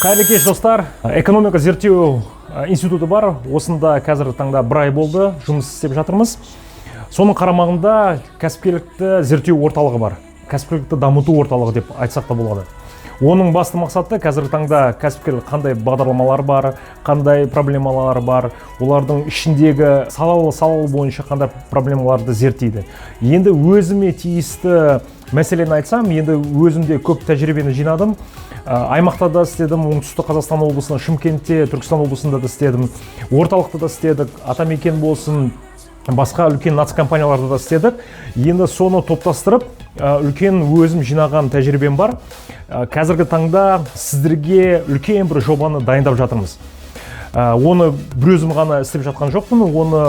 Қайырлы кеш, достар! Экономика зерттеу институты бар. Осында қазіргі таңда бір ай болды, жұмыс істеп жатырмыз. Соның қарамағында кәсіпкерлікті зерттеу орталығы бар, кәсіпкерлікті дамыту орталығы деп айтсақ та болады. Оның басты мақсаты: қазіргі таңда кәсіпкерлік қандай бағдарламалар бар, қандай проблемалар бар, олардың ішіндегі салалы салалы бойынша қандай проблемаларды зерттейді. Енді өзіме тиісті мәселені айтсам, енді өзім де көп тәжірибені жинадым. Аймақта да істедім, Оңтүстік Қазақстан облысында, Шымкентте, Түркістан облысында да істедім, орталықта да істедік, Атамекен болсын, басқа үлкен нацкомпанияларда да істедік. Енді соны топтастырып, үлкен өзім жинаған тәжірибем бар. Қазіргі таңда сіздерге үлкен бір жобаны дайындап жатырмыз. Оны бір өзім ғана істеп жатқан жоқпын, оны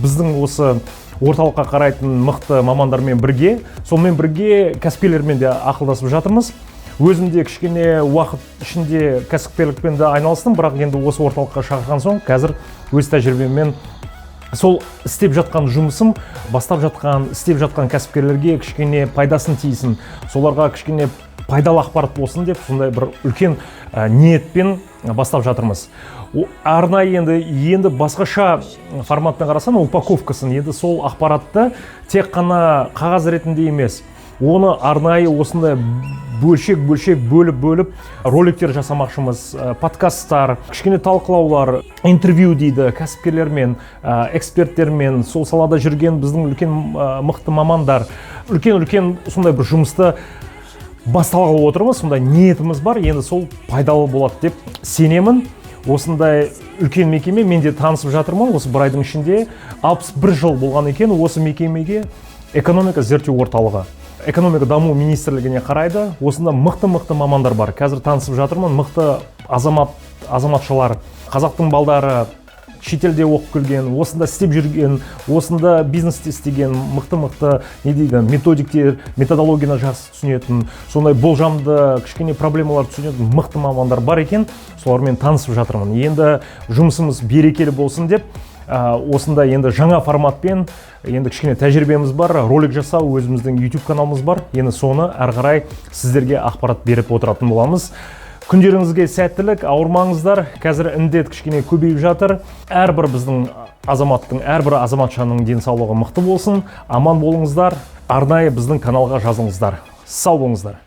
біздің осы орталыққа қарайтын мықты мамандармен бірге, сонымен бірге кәсіпкерлермен де ақылдасып жатырмыз. Өзім де кішкене уақыт ішінде кәсіпкерлікпен де айналыстым, бірақ енді осы орталыққа шақырған соң, қазір өз тәжірибеммен сол істеп жатқан жұмысым, бастап жатқан, істеп жатқан кәсіпкерлерге кішкене пайдасын тисін, соларға кішкене пайдалы ақпарат болсын деп, сондай бір үлкен ниетпен бастап жатырмыз. Арнайы енді басқаша форматпен қарасаң, упаковкасын, енді сол ақпаратты тек қана қағаз ретінде емес, оны арнайы осындай бөлшек бөлшек бөліп бөліп роликтер жасамақшымыз, подкасттар, кішкене талқылаулар, интервью дейді, кәсіпкерлермен, эксперттермен, сол салада жүрген біздің үлкен мықты мамандар, үлкен үлкен сондай бір жұмысты басталғалы отырмыз. Сондай ниетіміз бар. Енді сол пайдалы болады деп сенемін. Осындай үлкен мекеме, мен де танысып жатырмын осы бір айдың ішінде. 61 жыл болған екен осы мекемеге. Экономика зерттеу орталығы Экономика даму министрлігіне қарайды. Осында мықты мықты мамандар бар. Қазір танысып жатырмын, мықты азамат азаматшалар, қазақтың балдары, шетелде оқып келген, осында істеп жүрген, осында бизнесте істеген, мықты мықты, не дейді, методиктер, методологияны жақсы түсінетін, сондай болжамды, кішкене проблемаларды түсінетін мықты мамандар бар екен. Солармен танысып жатырмын. Енді жұмысымыз берекелі болсын деп, осында енді жаңа форматпен, енді кішкене тәжірибеміз бар, ролик жасау, өзіміздің YouTube каналымыз бар. Енді соны әрі қарай сіздерге ақпарат беріп отыратын боламыз. Күндеріңізге сәттілік, ауырмаңыздар. Қазір індет кішкене көбейіп жатыр. Әрбір біздің азаматтың, әрбір азаматшаның денсаулығы мықты болсын, аман болыңыздар. Арнайы біздің каналға жазылыңыздар. Сау болыңыздар.